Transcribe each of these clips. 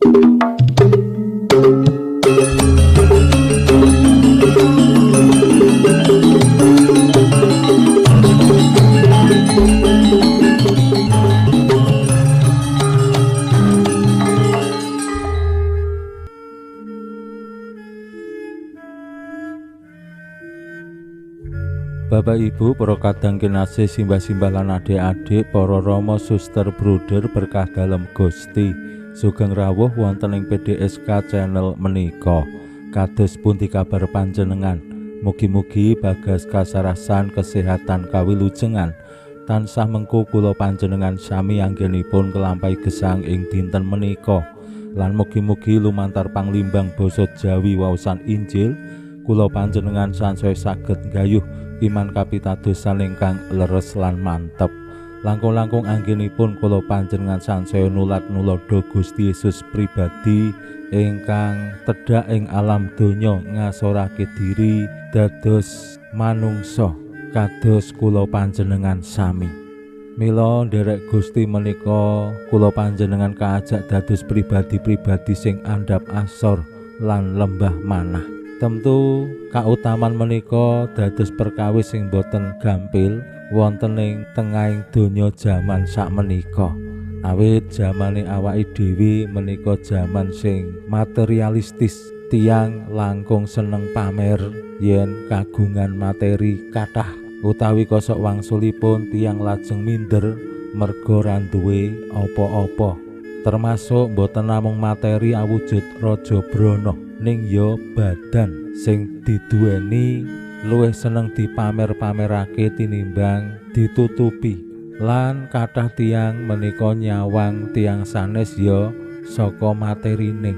Bapak Ibu, para kadang kinasih, simbah-simbah lan adik-adik, para rama, suster, bruder berkah dalem Gusti. Sugeng rawuh wonten ing PDSK channel menika. Kados pundi kabar panjenengan? Mugi-mugi bagas kasarasan kesehatan kawilujengan tansah mengku kula panjenengan sami anggenipun kelampahi gesang ing dinten menika. Lan mugi-mugi lumantar panglimbang basa Jawi waosan Injil kula panjenengan sansaya saged nggayuh iman kapitadosan ingkang leres lan mantep. Langkung-langkung anggenipun kula panjenengan sansaya nulat nuladha Gusti Yesus pribadi ingkang tedhak ing alam donya ngasorake diri dados manungsa kados kula panjenengan sami. Mila nderek Gusti menika kula panjenengan kaajak dados pribadi-pribadi sing andhap asor lan lembah manah. Tentu kautaman menika dados perkawis sing boten gampil wonten ing tengahing donya jaman sakmenika. Awit jamane awake dhewe menika jaman sing materialistis, tiyang langkung seneng pamer yen kagungan materi kathah utawi kosok wangsulipun tiyang lajeng minder merga ra duwe apa-apa. Termasuk boten namung materi awujud raja brana, ning ya badan sing diduweni luwih seneng dipamer-pamerake tinimbang ditutupi. Lan kathah tiyang menika nyawang tiyang sanes ya saka materine.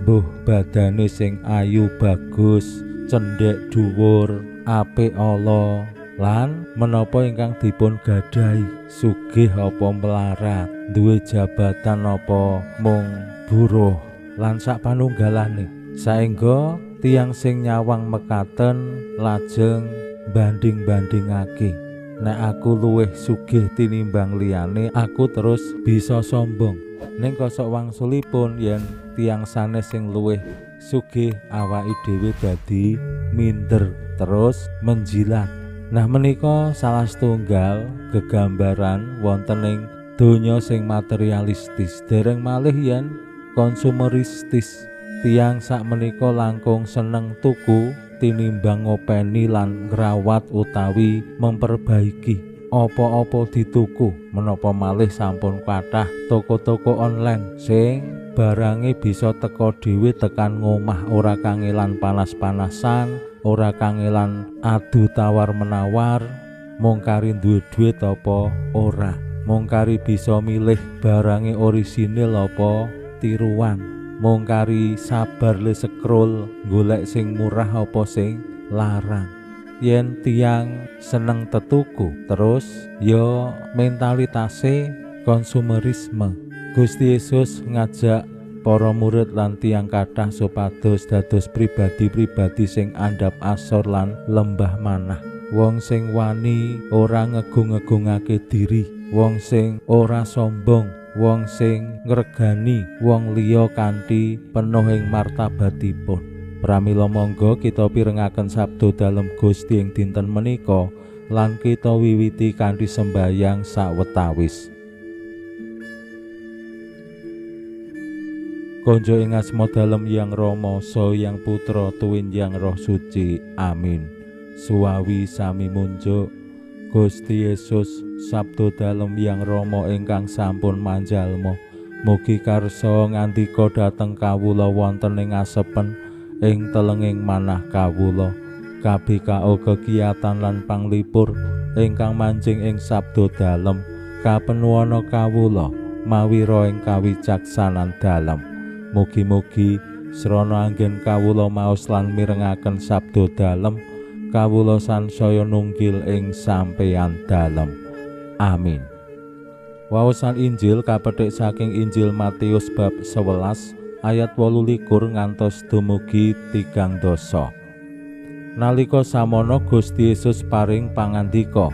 Mbuh badane sing ayu bagus, cendhek dhuwur, apik ala, lan menapa ingkang dipun gadhahi, sugih apa melarat, duwe jabatan apa mung buruh, lan sak panunggalane. Saengga tiyang sing nyawang mekaten lajeng banding-bandingake. Nek aku luwih sugih tinimbang liyane, aku terus bisa sombong. Ning kosok wangsulipun yen tiyang sanes sing luwih sugih, awake dhewe dadi minder terus menjilat. Nah menika salah setunggal gegambaran wonten ing donya sing materialistis. Dereng malih yen konsumeristis. Tiyang sakmenika langkung seneng tuku tinimbang ngopeni lan ngrawat utawi memperbaiki. Apa-apa dituku, menapa malih sampun kathah toko-toko online sing barange bisa teka dhewe tekan ngomah, ora kangelan panas-panasan, ora kangelan adu tawar menawar, mung kari duwe duit apa ora, mung kari bisa milih barange orisinil apa tiruan, mung kari sabar le scroll golek sing murah apa sing larang. Yen tiyang seneng tetuku terus ya mentalitase konsumerisme. Gusti Yesus ngajak para murid lan tiyang kathah supados dados pribadi-pribadi sing andhap asor lan lembah manah. Wong sing wani ora ngegung-ngegungake diri, wong sing ora sombong, wong sing ngregani wong liya kanthi penuh ing martabatipun. Pramila monggo kita pirengaken sabda dalem Gusti ing dinten menika lan kita wiwiti kanthi sembayang sawetawis. Konjo ing asma dalem Yang Rama, Saha Yang Putra, tuwin Yang Roh Suci. Amin. Suwawi sami munjuk Gusti Yesus, sabda dalem Yang Rama ingkang sampun manjalma. Mugi karsa ngandika dhateng kawula wonten ing asepen ing telenging manah kawula. KBKO kegiatan lan panglipur ingkang manjing ing sabda dalem kapenuwana kawula mawira ing kawicaksanan dalem. Mugi-mugi srana anggen kawula maos lan mirengaken sabda dalem, kawula sansaya nunggil ing sampeyan dalem. Amin. Waosan Injil kapethik saking Injil Matius bab 11 ayat 28 ngantos dumugi 30. Nalika samono Gusti Yesus paring pangandika,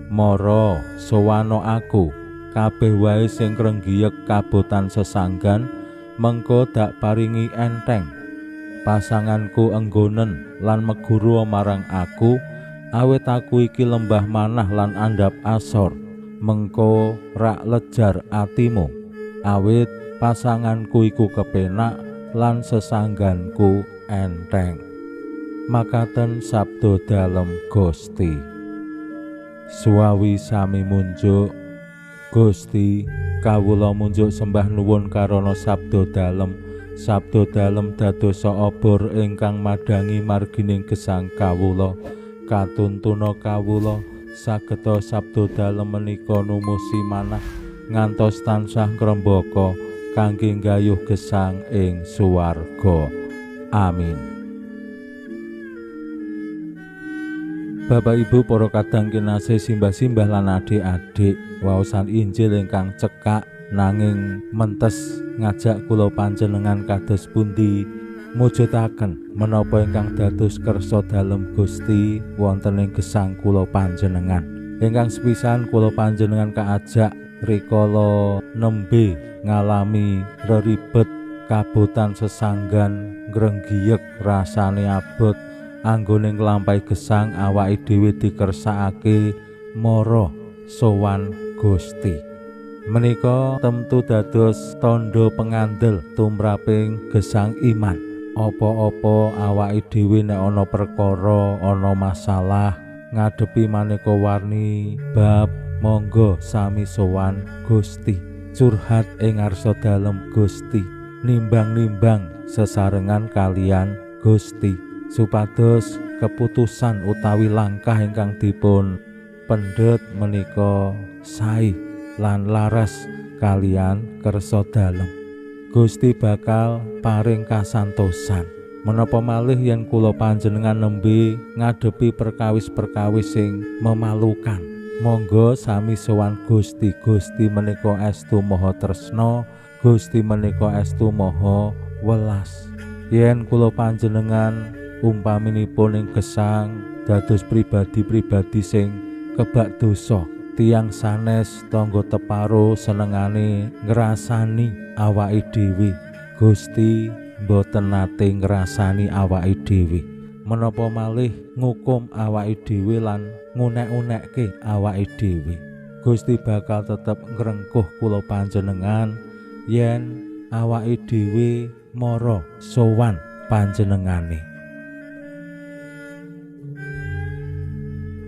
"Mara, sowano aku, Kabeh wae sing ngrenggiek kabotan sesanggan mengko dak paringi enteng. Pasanganku enggonen lan meguru marang aku, awit aku iki lembah manah lan andhap asor. Mengko rak lejar atimu, awit pasanganku iku kepenak lan sesangganku enteng. Makaten sabda dalem Gusti. Suwawi sami munjuk. Gusti, kawula munjuk sembah nuwun karana sabda dalem. Sabda dalem dadosa obor ingkang madhangi margining gesang kawula. Katuntuna kawula sageta sabda dalem menika numusi manah ngantos tansah ngrembaka kangge nggayuh gesang ing swarga. Amin. Bapak Ibu para kadang kinasih, simbah-simbah lan adik-adik, waosan Injil ingkang cekak nanging mentes ngajak kula panjenengan kados pundi mujudaken menapa ingkang dados kersa dalem Gusti wonten ing gesang kula panjenengan. Ingkang sepisan kula panjenengan kaajak rikala nembe ngalami reribet kabotan sesanggan ngrenggiek rasane abot anggone nglampahi gesang awake dhewe dikersakake mara sowan Gusti. Menika temtu dados tandha pengandel tumraping gesang iman. Apa-apa awake dhewe nek ana perkara, ana masalah, ngadepi maneka warni bab, monggo sami sowan Gusti. Curhat ing ngarsa dalem Gusti, nimbang-nimbang sesarengan kalian Gusti, supados keputusan utawi langkah ingkang dipun pendhet menika sae lan laras kalian kersa dalem. Gusti bakal paring kasantosan. Menapa malih yen kula panjenengan nembe ngadepi perkawis-perkawis sing memalukan, monggo sami sowan Gusti. Gusti menika estu maha tresna, Gusti menika estu maha welas. Yen kula panjenengan umpaminipun ing gesang dados pribadi-pribadi sing kebak dosa, tiyang sanes tangga teparo senengane ngrasani awake dhewe, Gusti mboten nate ngrasani awake dhewe. Menapa malih ngukum awake dhewe lan ngunek-unekke awake dhewe. Gusti bakal tetep ngrengkuh kula panjenengan yen awake dhewe mara sowan panjenengane.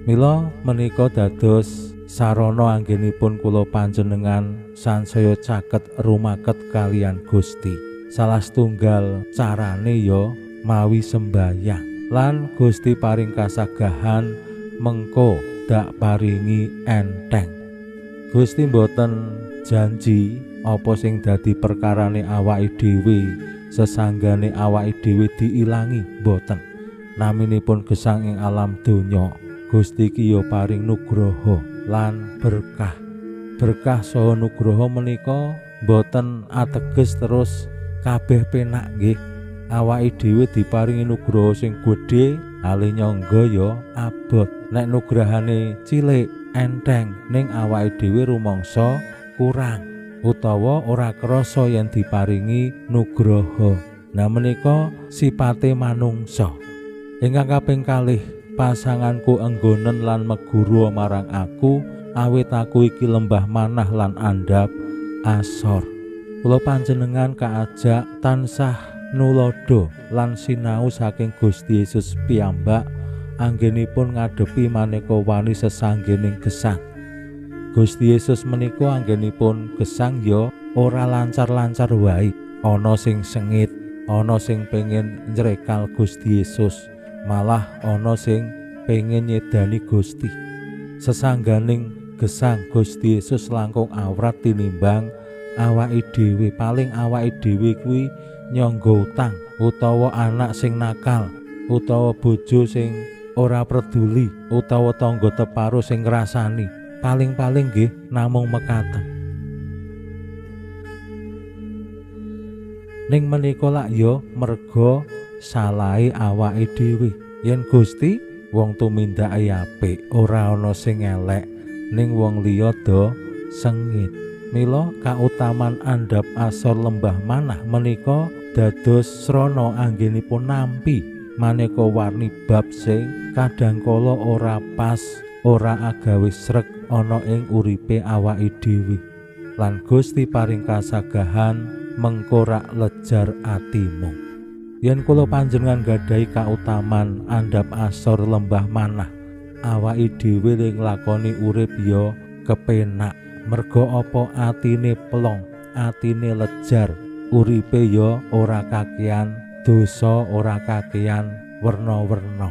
Mila menika dados sarana anggenipun kula panjenengan sansaya caket rumaket kalian Gusti. Salah setunggal carane ya mawi sembayang lan Gusti paring kasagahan mengko dak paringi enteng. Gusti mboten janji apa sing dadi perkarane awake dhewe, sesanggane awake dhewe diilangi, mboten. Naminipun gesang ing alam donya, Gusti ki ya paring nugroho lan berkah. Berkah saha nugroho menika mboten ateges terus kabeh penak nggih. Awake dhewe diparingi nugroho sing gedhe, ale nyangga ya abot. Nek nugrahane cilik enteng, ning awake dhewe rumangsa kurang utawa ora krasa yen diparingi nugroho. Nah menika sipate manungsa. Ingkang kaping kalih, pasanganku enggonen lan meguru marang aku, awit aku iki lembah manah lan andhap asor. Kula panjenengan kaajak tansah nulodo lan sinau saking Gusti Yesus piyambak anggenipun ngadepi maneka wani sesanggening gesang. Gusti Yesus menika anggenipun gesang ya ora lancar-lancar wae. Ana sing sengit, ana sing pengen nyrekal Gusti Yesus, malah ana sing pengen nyedani Gusti. Sesangganing gesang Gusti Yesus langkung awrat tinimbang awake dhewe. Paling awake dhewe kuwi nyangga utang, utawa anak sing nakal, utawa bojo sing ora peduli, utawa tangga teparo sing ngrasani. Paling-paling nggih namung mekaten. Ning menika lak ya merga salahe awake dhewe. Yen Gusti wong tumindake apik, ora ana sing elek, ning wong liya do sengit. Mila kautaman andhap asor lembah manah menika dados srana anggenipun nampi maneka warni bab sing kadhangkala ora pas, ora agawe sreg ana ing uripe awake dhewe. Lan Gusti paring kasagahan mengkorak lejar atimu. Yen kula panjenengan gadhahi kautaman andhap asor lembah manah, awake dhewe le nglakoni urip ya kepenak. Merga apa atine plong, atine lejar, uripe ya ora kakean dosa, ora kakean werna-werna.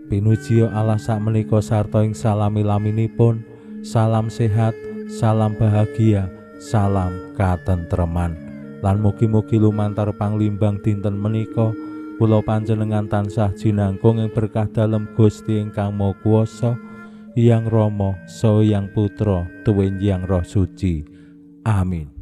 Pinuji Allah sakmenika sarta ing salami-laminipun. Salam sehat, salam bahagia, salam katentreman. Lan mugi-mugi lumantar panglimbang dinten menika kula panjenengan tansah jinangkung ing berkah dalem Gusti ingkang Maha Kuwasa, Hyang Rama, Saha Hyang Putra, tuwin Hyang Roh Suci. Amin.